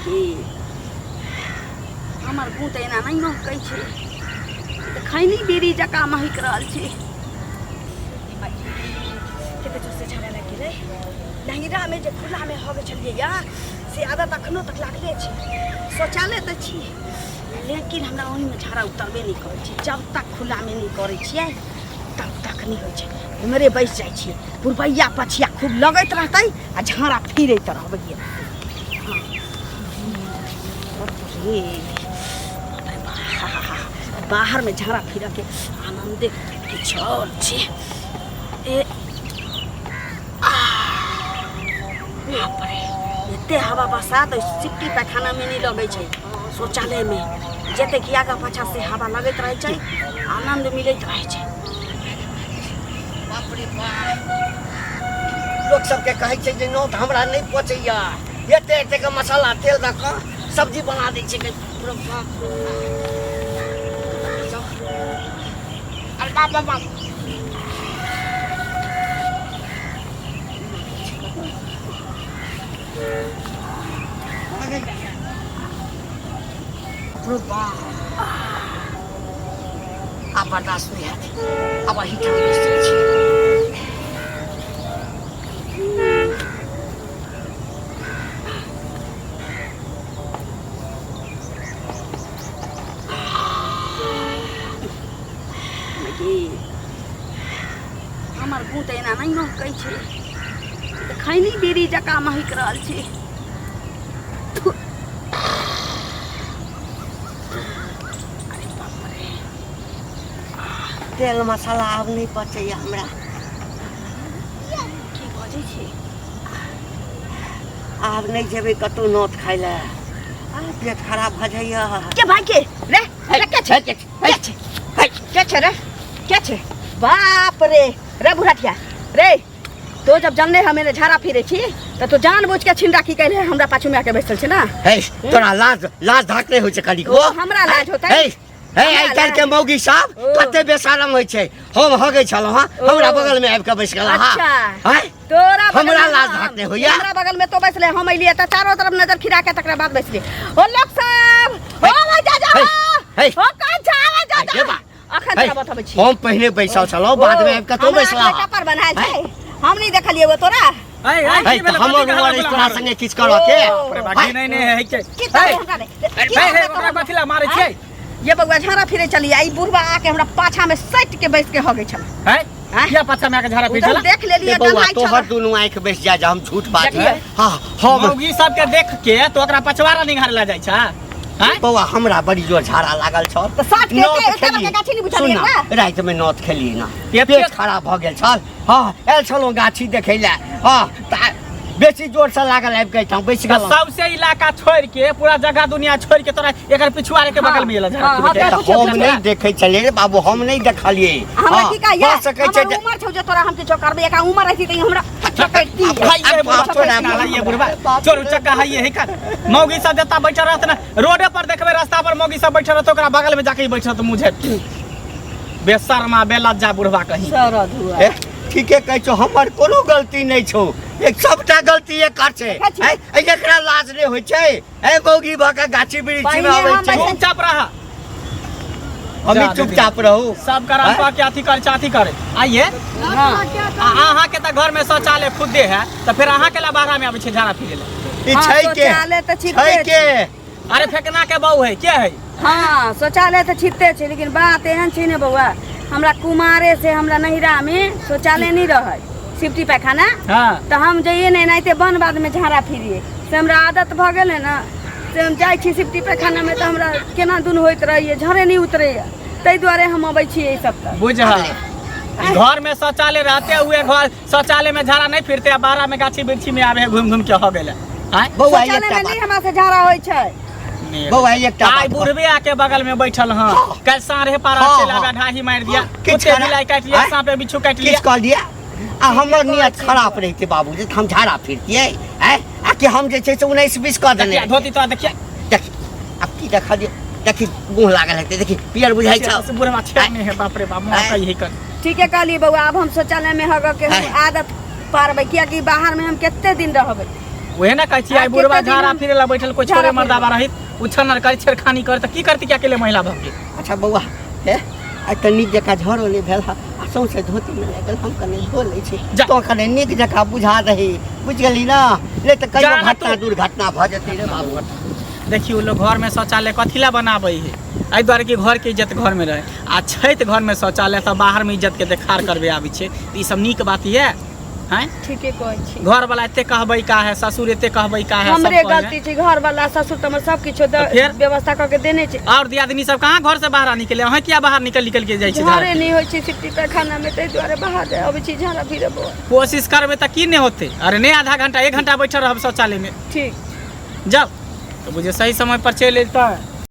की हमर मुँह तऽ एना नहि महकै छै ई तऽ खैनी बीड़ी जकाँ महकि रहल छै। कते जोरसँ झाड़ा लागि गेलै। नहिरामे जे खुलामे हगै छलियै या से आदत अखनो तक लागले छै। शौचालय तऽ छी, लेकिन हमरा ओहिमे झाड़ा उतरबे नहि करै छै। जब तक खुलामे नहि करै छियै तब तक नहि होइ छै। उम्हरे बैस जाइ छियै, पुरबैया पछिया खूब लगैत रहतै आ झाड़ा फिरैत रहबै। हँ, रे बाप रे, बाहरमे झाड़ा फिरऽके आनन्दे किछु आओर छै। ए बाप रे, एते हवा बसात सिट्टी पैखानामे नहि लगै छै। शौचालयमे जते कि आगा पाछा से हवा लगैत रहै छै, आनन्द मिलैत रहै छै। बाप रे बाप, लोक सबके कहै छै जे नोत हमरा नहि पचैया, एते एते के मसाला तेल दऽ कऽ सब्जी बना दै छै। पूरा बाप, अरे बाप बाप बाप, बाप, आब बर्दाश्त नहि हैत, आब एहिठाम बैस जाइ छी। की हमर मुँह तऽ एना नहि महकै छै, ई तऽ खैनी बीड़ी जकाँ महकि रहल छै। अरे बाप रे, तेल मसाला आब नहि पचैया हमरा। की बजै छी? आब नहि जेबै कतहु नोत खाय लए, आ पेट खराब भऽ जाइया। के भाई के रे? रे के छै? के छै? के छै रे? के छै? बाप रे रे बुढ़ाठिया रे, तो जब जानले हम एने झाड़ा फिरे छी तऽ तो जानबूझ के छिनरा की कैले हमरा पाछू में आके बैसल छै ना? हे, तोरा लाज लाज धाक नहि होइ छै कनिको? ओ, हमरा लाज होतै? हे हे, हमरा आइ काल्हि के लाज। मौगी साहब ओ। कते बेशरम होइ छै। हम हगै छलहुँ हँ, ओ। हमरा बगल में आबि कऽ बैस गेल। अच्छा। हँ, तोरा बगल हमरा में लाज धाक नहि होइया? हमरा बगल में तो बैसले, हम अइलियै तऽ चारो तरफ नजर खिरा के तकरा बाद बैसले। ओ लोक सब, ओ हे, जा जा, हे, हे। ओ कहाँ जा जा हे, जा के बा? अखन हे, तोरा बताबै छी। हम पहिने बैसल छलहुँ, बाद में आबि कऽ तू हमरा बैसला। आँखिमे कपर बन्हायल छै, हम नहि देखलियै वो तोरा। ऐ ऐ, हे, की भेलै? हमर कथी के उमर हल्ला अछि गुल्ला तोरा मारै? संगे किछु करऽ के? ओ। अरे बाकी नहीं नहीं है के। की तोरा हमरा रे? की हे हे, हमरा ओकरा तोरा? कथी ला मारै छियै? ये बउआ, झाड़ा फिरे चली आई, बुढ़वा आके हमरा पाछा में सटि के बैस के हगै छल। हैं? हैं? किया पाछा में आके झाड़ा ओ फिर तऽ हम छला? देख लेलियै ए बौआ, गन्हाइ तोहर छल। दुनू आँखि बैस जा जे हम झूठ बाजी। देखियै। हाँ, हम मौगी सबके देख के तो ओकरा पछवाड़ा निहारे ला जाइ छै हैं? बौआ, हमरा बड़ी जोर झाड़ा लागल छल। तऽ साँझ के नोत एते खेलियै। बड़का गाछी नहि बुझलियै सुन ना, ने? रातिमे नोत खेलियै ना, एते- पेट खराब भऽ गेल छल। हँ, आयल छलहुँ गाछी देखै लए। हँ, तऽ बेसी जोरसँ लागल, आबि कऽ एहिठाम बैस तऽ गेलहुँ। सबसे इलाका छोड़ के, पूरा जगह दुनिया छोड़ के तोरा एकर पिछुआरे के बगल में एला झाड़ा हाँ, फिरे के? हाँ, तऽ हम नहि देखै छलियै रे बाबू, हम नहि देखलियै। हमरा हँ, की कहैया? भऽ सकै छै हमर जे उमर छौ जे तोरा हम किछो करबै। एका उमर रहती तऽ ई हमरा किछो करती। हाय ये बुढ़वा, बाप रे, चोर हाय ये बुढ़वा, चोर उचक्का हाय ये हिकर। मौगी सब जत्ता बैठल रहत ना, रोडे पर देखबै, रास्ता पर मौगी सब बैठल रहत, ओकरा बगल में जाके ई बैठल रहत मुँह झाँपि के। बेशर्मा बेलज्जा बुढ़वा कहीं। सरद हुआ। ए, ठीके कहै छौ, हमर कोनो गलती नहि छौ, एक सबटा गलती एकर छै। देखै छी। ऐ, ऐ, एकरा लाज नहि होइ छै? ऐ, मौगी भऽ कऽ गाछी वृक्षी मे पहिने अबै हम छै। ऐसे- चुपचाप रह। हमी जा दीदी। चुपचाप रहू। सब करम आँय? कऽ के अथी कर अथी करे आइए। हाँ। आ अहाँ के तऽ घर में शौचालय खुदे है, तऽ फेर अहाँ के ला बाहर में आबै छै झाड़ा फिरे ला? ई हाँ, छै के? शौचालय तऽ छिपते छै के? अरे फेकना के बहू है, के है? हाँ, शौचालय तऽ छिपते छै, लेकिन बात एहन छै ने बौआ, हमरा कुमारे से हमरा नहिरा में शौचालय नहीं रहै, सिफ्टी पैखाना। हाँ। तऽ हम जइए ने एनाहिते वन बाद में झाड़ा फिरिए, से हमरा आदत भऽ गेलै ने, से हम जाइ छी सिफ्टी पैखाना में तऽ हमरा केना दुन होइत रहैए, झरे नहि उतरैए, ताहि दुआरे हम अबै छी एहि सब तक। बुझ, घर में शौचालय रहते हुए घर शौचालय में झाड़ा नहीं फिरते आ बाहर में गाछी वृक्षी में आवे है घूम घूम के हो गेले आँय? बौआ, शौचालय एकटा में बात नहि हमरा से झाड़ा होइ छै। बौआ, एकटा आइ बात बुढ़बे आके बगल में बैठल हँ, हाँ। कल साढ़े पारा हाँ, चल हाँ। आबे, ढाही मारि दिया, किछु कुत्ते करा- बिलाई काटि लिया, आँय? साँपे बिच्छू काटि लिया। किछु कह लिया आ हमर नियत खराब रहितै बाबूजी तऽ हम झाड़ा फिरतियै? आँय, आ कि हम जे छै से 19 20 कऽ देने देखिया धोती तो देखिया। देखी, आब की देखलियै? देखी, मुँह लागल हेतै, देखी पियर बुझाइ छौ। से बुढ़वा छेड़ नहीं है, बाप रे बाप, मुँह आँय? कही कर। ठीके कहलियै बौआ, आब हम शौचालय में हगऽ के हम आँय? आदत पारबै, कियाकि बाहर में हम कते दिन रहबै। उहे ने कहै छियै, आ आइ बुढ़वा कते दिन झाड़ा हम- फिरे ला बैठल, कोइ झाड़ा छोड़े फिरे मर्दाबा रहित, उछन कर छेड़खानी कर तऽ की करती अकेले महिला भऽ के? अच्छा बौआ, हे आइ तऽ नीक जकाँ झड़ो नहि भेल हँ आ सौँसे धोतीमे लागि गेल। हम कने धो लै छी। जा। तो कने नीक जकाँ बुझा दही, बुझि गेली ने? नहि तऽ कहियो जा ना घटना तू। दुर्घटना भऽ जेतै रे बाबू। देखियौ, लोग घरमे शौचालय कथी ला बनाबै है? एहि दुआरे कि घरके इज्जत घरमे रहै। आ छैत घरमे शौचालय तऽ बाहरमे इज्जतके देखार करबे आबै छै, तऽ ई सब नीक बात यऽ? हैं? ठीके कहै छी। घर वाला एते कहबै का है, ससुर एते कहबै का है, सब हमरे कहै है। गलती छै। घर वाला ससुर तऽ हमर सब किछो तऽ फेर? व्यवस्था कऽ के देने छै। और दियादनी सब कहाँ घर से बाहर निकले? अहाँ किया बाहर निकल निकल के जाइ छी? झरे झाड़ा? नहि होइ छै सिट्टी पैखाना मे, ताहि दुआरे बाहर अबै छी झाड़ा फिरे बौआ। कोशिश करबै तऽ की नहि होतै? अरे नहि, आधा घंटा 1 घंटा बैठल रहब शौचालय में। ठीक। जाओ तऽ बुझे सही समय पर चलि अयतै।